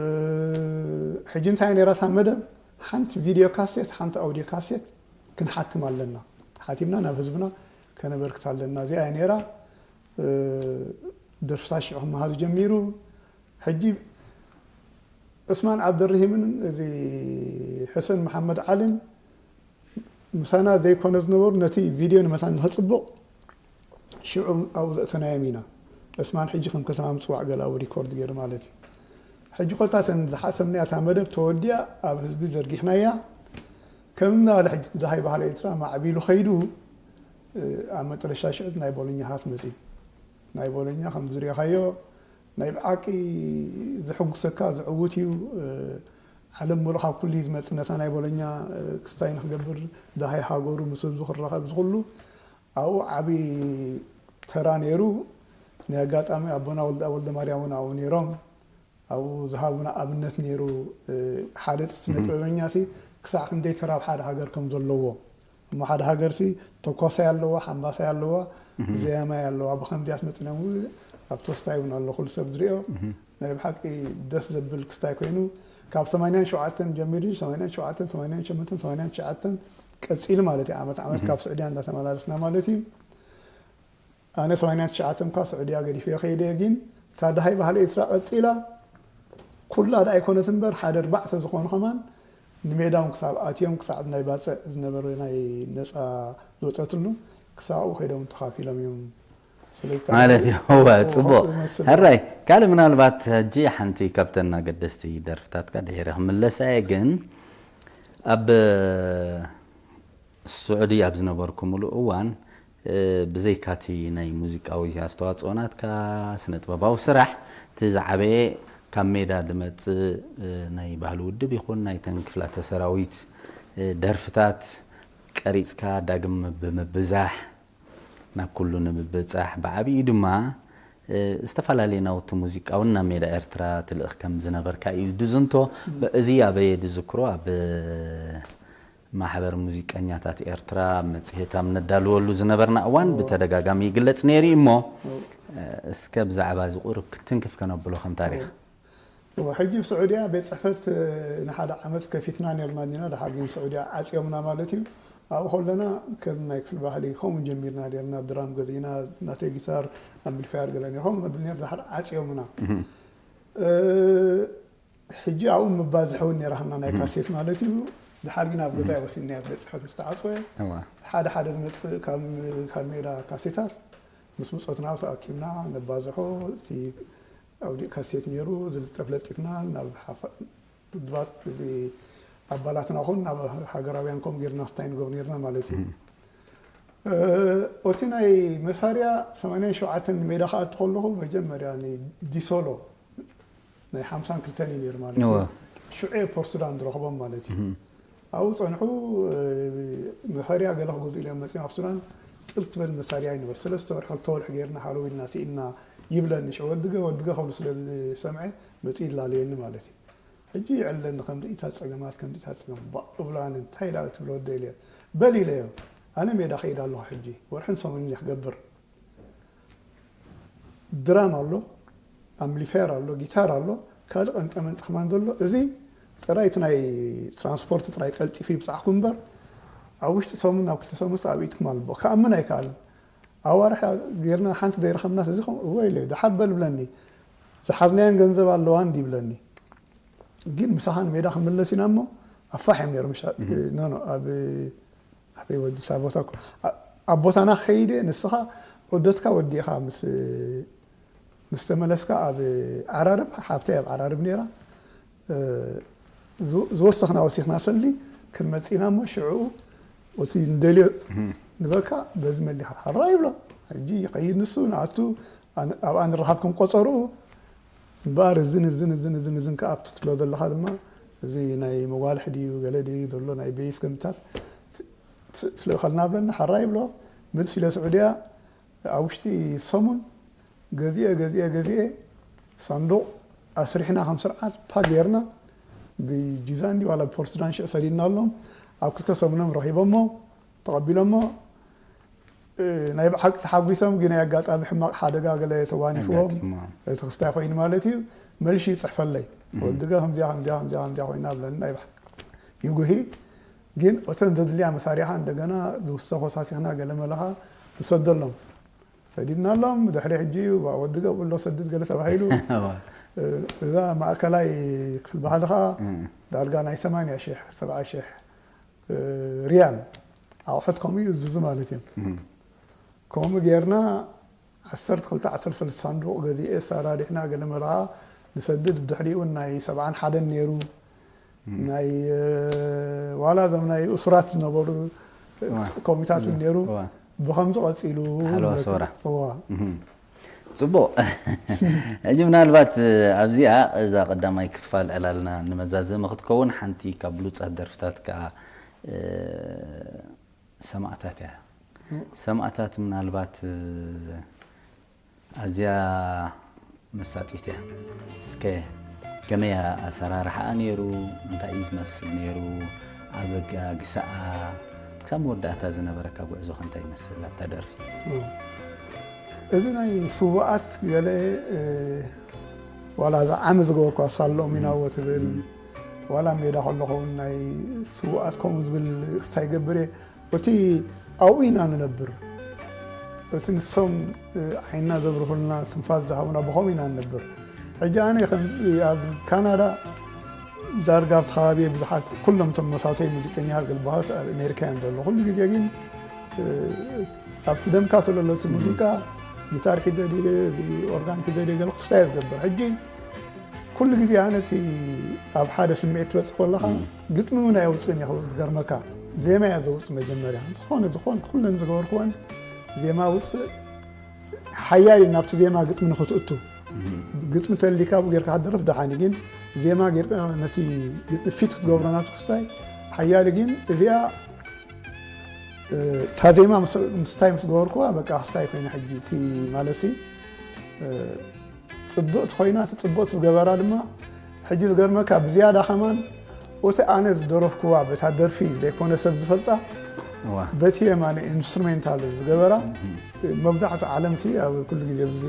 ሕጂ እንታይ ነይራ እታ መደብ? ሓንቲ ቪድዮ ካሴት፣ ሓንቲ ኣውድዮ ካሴት ክንሓትም ኣለና። ሓቲምና ናብ ህዝብና ከነበርክት ኣለና። እዚኣ እያ ነይራ። እ፣ ደርፍታት ሽዑ ክመሃዙ ጀሚሩ። ሕጂ ዑስማን ዓብደርሂምን እዚ ሕሰን መሓመድ ዓልን ምሳና ዘይኮነ ዝነበሩ ነቲ ቪድዮ ንመታን ንኸጽብቕ ሽዑ ኣብኡ ዘእተናዮም ኢና። ዑስማን ሕጂ ከም ከተማ ምጽዋዕ ገለ ኣብኡ ሪኮርድ ገይሩ ማለት እዩ። ሕጂ ኮታተን ዝሓሰብናያ እታ መደብ ተወዲኣ ኣብ ህዝቢ ዘርጊሕናያ። ከም እናበለ ሕጂ እቲ ደሃይ ባህሊ ኤርትራ ማዕቢሉ ኸይዱ፣ እ፣ ኣብ መጠረሻ ሽዑ ናይ ቦሎኛ ሃት መጺኡ። ናይ ቦሎኛ ከም ዝሪእኻዮ ናይ ብሓቂ ዘሐጉሰካ ዘዕውት እዩ። እ፣ ዓለም ሙሉእ ካብ ኩሉ እዩ ዝመጽእ ነታ ናይ ቦሎኛ፣ እ፣ ክስታይ ንክገብር ደሃይ ሃገሩ ምስ ህዝቡ ክራኸብ ዝኽሉ ኣብኡ ዓቢ ተራ ነይሩ። ናይ ኣጋጣሚ ኣቦና ወልደ፣ ወልደ ማርያም እውን ኣብኡ ነይሮም። ኣብኡ ዝሃቡና ኣብነት ነይሩ። እ፣ ሓደ ስነ ጥበበኛ ሲ ክሳዕ ክንደይ ተራ ኣብ ሓደ ሃገር ከም ዘለዎ። እሞ ሓደ ሃገር ሲ ተኳሳይ ኣለዋ፣ ሓምባሳይ ኣለዋ፣ ዘያማይ ኣለዋ። ብኸምዚያስ መጽና እውን ኣብ ተስታይ እውን ኣሎ፣ ኩሉ ሰብ ዝሪኦ። ናይ ብሓቂ ደስ ዘብል ክስታይ ኮይኑ ካብ ሰማንያን ሸውዓተን ጀሚሩ ሰማንያን ሸውዓተን ሰማንያን ሸሞንተን ሰማንያን ትሽዓተን ቀጺሉ ማለት እዩ። ዓመት ዓመት ካብ ስዑድያ እንዳተመላለስና ማለት እዩ። ኣነ ሰማንያን ትሽዓተን እኳ ስዑድያ ገዲፈ ከይደ፣ ግን እታ ደሃይ ባህሊ ኤርትራ ቀጺላ ኩላ ዳ ኣይኮነት እምበር ሓደ ኣርባዕተ ዝኾኑ ከማን ንሜዳ እውን ክሳብ ኣትዮም ክሳብ ናይ ባጽዕ ዝነበረ ናይ ነጻ ዝወጸትሉ ክሳብኡ ከይዶም ተኻፊሎም እዮም። ስለዚ ማለት እዩ። እወ፣ ጽቡቕ። ሕራይ ካልእ ምናልባት ሕጂ ሓንቲ ካብተን ኣገደስቲ ደርፍታትካ ድሒረ ክምለሳ እየ፣ ግን ኣብ ስዑዲ ኣብ ዝነበርኩምሉ እዋን ብዘይካቲ ናይ ሙዚቃዊ ኣስተዋፅኦ ናትካ ስነ ጥበባዊ ስራሕ እቲ ዝዓበየ ካብ ሜዳ ዝመፅእ ናይ ባህሊ ውድብ ይኹን ናይተን ክፍላተ ሰራዊት ደርፍታት ቀሪፅካ ዳግም ብምብዛሕ ናብ ኩሉ ንምብፃሕ ብዓብዩ ድማ ዝተፈላለዩ ናውቲ ሙዚቃውን ናብ ሜዳ ኤርትራ ትልእኽ ከም ዝነበርካ እዩ ዝዝንቶ። እዚ ኣበየ ዝዝክሮ ኣብ ማሕበር ሙዚቀኛታት ኤርትራ መጽሔት ኣብ ነዳልወሉ ዝነበርና እዋን ብተደጋጋሚ ይግለጽ ነይሩ እዩ እሞ እስከ ብዛዕባ እዚ ቁሩብ ክትንክፍ ከነብሎ ከም ታሪኽ። ሕጂ ኣብ ስዑድያ ቤት ጽሕፈት ንሓደ ዓመት ከፊትና ነርና ዲና፣ ድሓር ግን ስዑድያ ዓጽዮምና ማለት እዩ። ኣብኡ ከለና ከም ናይ ክፍሊ ባህሊ ከምኡ ጀሚርና ነርና፣ ድራም ገዚእና፣ ናተይ ጊታር ኣምፕሊፋየር ገለ ነይሩ፣ ከምኡ ነብል ነር፣ ድሓር ዓጽዮምና። ሕጂ ኣብኡ ምባዝሕ እውን ነራህና ናይ ካሴት ማለት እዩ። ድሓር ግን ኣብ ገዛ ወሲድናያ፣ ቤት ጽሕፈት ዝተዓጽወ ሓደ ሓደ ዝመጽእ ካብ ሜዳ ካሴታት ምስ ምጾትና ተኣኪብና ነባዝሖ። እቲ ኣውዲእ ካሴት ነይሩ ዝልጠፍ ለጢፍና ናብ ድባት እዚ ኣባላትና ኹን ናብ ሃገራውያን ከም ጌርና ስታይ ንገብር ነርና ማለት እዩ። ኦቲ ናይ መሳርያ ሰማንያን ሸውዓተን ንሜዳ ክኣቱ ከለኹ መጀመርያ ዲሶሎ ናይ ሓምሳን ክልተን እዩ ነይሩ ማለት እዩ። ሽዑ ፖርት ሱዳን ዝረኽቦም ማለት እዩ። ኣብኡ ጸንሑ መሳርያ ገለ ክገዝኡ ኢሎም መጺኦም ኣብ ሱዳን ጥር ትበል መሳርያ ይንበር ሰለስተ ወርሒ ክልተ ወርሒ ጌርና ሃለው ኢልና ስኢልና ይብለኒ ሽዑ ወድገ ወድገ ከብሉ ስለ ዝሰምዐ መጺኡ ይላለየኒ ማለት እዩ። ሕጂ ይዕለኒ ከምዚኢታት ጸገማት ከምዚኢታት ጸገም ባእ እብላኒ እንታይ ኢላ ትብሎ ወደ ኢለ በል ኢለዮ። ኣነ ሜዳ ከይድ ኣለኹ ሕጂ ወርሕን ሰሙንን እየ ክገብር ድራም ኣሎ፣ ኣምፕሊፋየር ኣሎ፣ ጊታር ኣሎ፣ ካልእ ቀንጠመንጢ ከማን ዘሎ። እዚ ጥራይ እቲ ናይ ትራንስፖርት ጥራይ ቀልጢፉ ይብጻሕኩም እምበር ኣብ ውሽጢ ሰሙን ናብ ክልተ ሰሙን ኣበይትኩም ኣለቦ ክኣምን ኣይከኣልን። ኣዋርሕ ጌርና ሓንቲ ዘይረኸብናስ እዚ ከም እወ ኢለ ድሓር በል ብለኒ። ዝሓዝናየን ገንዘብ ኣለዋ እንዲ ይብለኒ። ግን ምሳኻ ንሜዳ ክንምለስ ኢና እሞ ኣፋሕ እዮም ነይሮም። ኖ ኖ ኣብ ኣበይ ወዲ እሳ ቦታ እኮ ኣብ ቦታና ከይደ ንስኻ ዑደትካ ወዲእኻ ምስ ምስ ተመለስካ ኣብ ዓራርብ ሓብተይ ኣብ ዓራርብ ነይራ ዝወሰኽና ወሲኽና ሰሊ ክንመጽእ ኢና እሞ ሽዑ እቲ ንደልዮ ንበልካ በዚ መሊኻ ሕራይ ይብሎ። ሕጂ ይኸይድ ንሱ ንኣቱ ኣብኣ ንረኻብ ከም ቆጸርኡ እምበኣር እዝን እዝን እዝን እዝን እዝን ከኣ ኣብቲ ትብሎ ዘለኻ ድማ እዚ ናይ መጓልሒ ድዩ ገለ ድዩ ዘሎ ናይ ቤይስ ገምታት ትልእኸልና ብለና ሓራ ይብሎ። ምልስ ኢለ ስዑድያ ኣብ ውሽጢ ሰሙን ገዚኤ ገዚኤ ገዚኤ ሳንዱቕ ኣስሪሕና ከም ስርዓት ፓክ ጌርና ብጂዛን ድዩ ዋላ ብፖርት ሱዳን ሽዑ ሰዲድናሎም ኣብ ክልተ ሰሙኖም ረኺቦሞ ተቐቢሎሞ። ናይ ብሓቂ ተሓጒሶም ግን ኣጋጣሚ ሕማቕ ሓደጋ ገለ ተዋኒፍዎም እቲ ክስታይ ኮይኑ ማለት እዩ። መልሺ ይፅሕፈለይ ወድገ ከምዚኣ ከምዚኣ ከምዚኣ ከምዚኣ ኮይና ብለኒ ናይ ብሓቂ ይጉሂ። ግን እተን ዘድልያ መሳሪያ እንደገና ዝውሰኾ ሳሲኽና ገለ መለኻ ንሰደሎም ሰዲድናሎም። ድሕሪ ሕጂ ወድገ ብሎ ሰድድ ገለ ተባሂሉ እዛ ማእከላይ ክፍል ባህሊ ከዓ ዳርጋ ናይ ሰማንያ ሺሕ ሰብዓ ሺሕ ሪያል ኣቑሑት ከምኡ እዩ ዝዙ ማለት እዮም። ከምኡ ጌርና ዓሰርተ ክልተ ዓሰርተ ሰለስተ ሳንዱቕ ገዚኤ ኣሰራሪሕና ገለ መርዓ ንሰድድ ብድሕሪኡ ናይ ሰብዓን ሓደን ነይሩ ናይ ዋላ እዞም ናይ እሱራት ዝነበሩ ኮሚታት እውን ነይሩ። ብኸምዚ ቀፂሉ ሰውራ ፅቡቕ። ሕጂ ምናልባት ኣብዚኣ እዛ ቀዳማይ ክፋል ዕላልና ንመዛዘሚ ክትከውን ሓንቲ ካብ ብሉፃት ደርፍታት ከዓ ሰማእታት እያ። ሰማእታት ምናልባት ኣዝያ መሳጢት እያ። እስከ ከመይ ኣሰራርሓኣ ነይሩ? እንታይ እዩ ዝመስል ነይሩ? ኣበጋግሳኣ ክሳብ መወዳእታ ዝነበረካ ጉዕዞ ከ እንታይ ይመስል ኣብታ ደርፊ? እዚ ናይ ስውኣት ገለ ዋላ እዛ ዓሚ ዝገበርኳ ሳሎም ኢናዎ ትብል፣ ዋላ ሜዳ ከለኹ እውን ናይ ስውኣት ከምኡ ዝብል ክስታይ ይገብር እየ። እቲ ኣብኡ ኢና ንነብር። እቲ ንሶም ዓይንና ዘብርሁልና፣ ትንፋስ ዝሃቡና፣ ብኸምኡ ኢና ንነብር። ሕጂ ኣነ ከም ኣብ ካናዳ ዳርጋ ኣብቲ ከባቢ ብዙሓት፣ ኩሎም እቶም መሳተይ ሙዚቀኛታት ዝበሃሉስ ኣብ ኣሜሪካ እዮም ዘለዉ። ኩሉ ግዜ ግን ኣብቲ ደምካ ስለሎ እቲ ሙዚቃ፣ ጊታር ሒዘ ድየ፣ እዚ ኦርጋን ሒዘ ድየ፣ ገለ ክስታይ ዝገብር። ሕጂ ኩሉ ግዜ ኣነ እቲ ኣብ ሓደ ስምዒት ትበጽሕ ከለኻ፣ ግጥሚ እውን ኣየውጽእን እየ። ዝገርመካ፣ ዜማ እየ ዘውጽእ መጀመርያ። ዝኾነ ዝኾን ኩለን ዝገበርኩወን ዜማ ውጽእ፣ ሓያል እዩ ናብቲ ዜማ ግጥሚ ንኽትእቱ። ግጥሚ ተሊካ ብኡ ጌርካ ክትደርፍ ደሓን እዩ፣ ግን ዜማ ጌርካ ነቲ ግጥሚ ፊት ክትገብሮ ናብቲ ክስታይ ሓያል እዩ። ግን እዚኣ፣ እ፣ እታ ዜማ ምስ-፣ ምስታይ ምስ ገበርኩዋ፣ በቃ ክስታይ ኮይና ሕጂ። እቲ ማለትሲ፣ እ፣ ጽብቕቲ ኮይና፣ እቲ ጽብቕቲ ዝገበራ ድማ፣ ሕጂ ዝገርመካ፣ ብዝያዳ ከማን፣ እቲ ኣነ ዝደረፍኩዋ፣ በታ ደርፊ ዘይኮነ ሰብ ዝፈልጣ፣ እዋ። በቲ የማነ ኢንስትሩሜንታል ዝገበራ፣ መብዛሕቱ ዓለምሲ ኣብ ኩሉ ግዜ ብዚ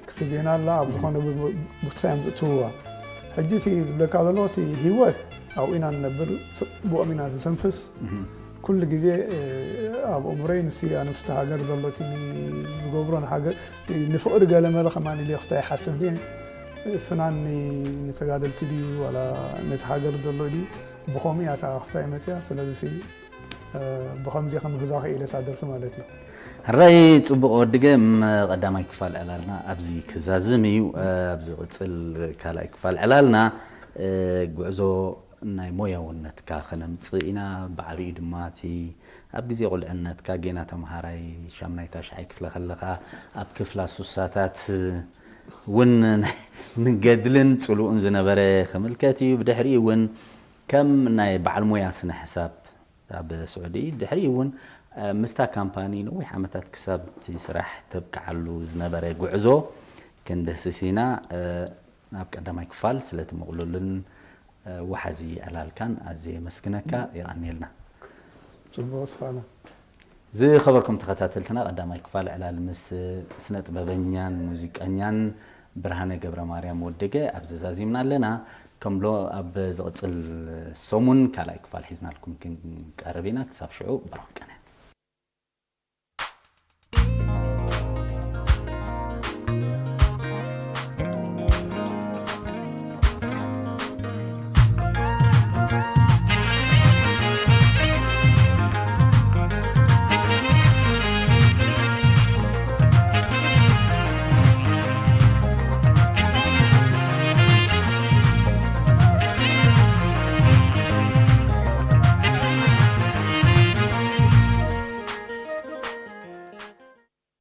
ክፍሊ ዜና ኣላ፣ ኣብ ዝኾነ ብ-፣ ብክሳዮም ዝእትውዋ። ሕጂ እቲ ዝብለካ ዘሎ፣ እቲ ህይወት ኣብኡ ኢና ንነብር፣ ብኦም ኢና ንተንፍስ። ኩሉ ግዜ፣ እ፣ ኣብ ኣእምሮይ ንሱ፣ ኣነ ምስቲ ሃገር ዘሎ፣ እቲ ዝገብሮ ንሃገር፣ ንፍቕሪ ገለ መለ ከማን ኢለ ክስታይ ይሓስብ ድየ? ፍናን ን-፣ ንተጋደልቲ ድዩ፣ ዋላ ነቲ ሃገር ዘሎ ድዩ? ብኸምኡ እያ እታ ክስታይ መፅያ። ስለዚ ሲ፣ እ፣ ብኸምዚ ከምህዛ ክኢለ እታ ደርፊ ማለት እዩ። ሕራይ ጽቡቕ ወዲ ገም፣ ቀዳማይ ክፋል ዕላልና ኣብዚ ክዛዝም እዩ። ኣብ ዝቕጽል ካልኣይ ክፋል ዕላልና፣ እ፣ ጉዕዞ ናይ ሞያውነትካ ከነምጽእ ኢና። ብዓቢኡ ድማ እቲ ኣብ ግዜ ቁልዕነትካ ጌና ተምሃራይ ሻምናይ ታሽዓይ ክፍለ ከለኻ ኣብ ክፍላ ሱሳታት እውን ንገድልን ጽሉእን ዝነበረ ክምልከት እዩ። ብድሕሪኡ እውን ከም ናይ በዓል ሞያ ስነ ሕሳብ ኣብ ስዑዲ፣ ድሕሪኡ እውን፣ እ፣ ምስታ ካምፓኒ ነዊሕ ዓመታት ክሳብ እቲ ስራሕ ተብቅዓሉ ዝነበረ ጉዕዞ ክንድህስስ ኢና። እ፣ ናብ ቀዳማይ ክፋል ስለቲ ምቕሉልን፣ እ፣ ወሓዚ ዕላልካን ኣዝየ የመስግነካ። የቐንየልና። ጽቡቕ ስፋና። ዝኸበርኩም ተኸታተልትና፣ ቀዳማይ ክፋል ዕላል ምስ ስነ ጥበበኛን ሙዚቀኛን ብርሃነ ገብረ ማርያም ወደገ ኣብ ዘዛዚምና ኣለና። ከምሎ ኣብ ዝቕጽል ሰሙን ካልኣይ ክፋል ሒዝናልኩም ክንቀርብ ኢና። ክሳብ ሽዑ ብሩኽ ቀነ።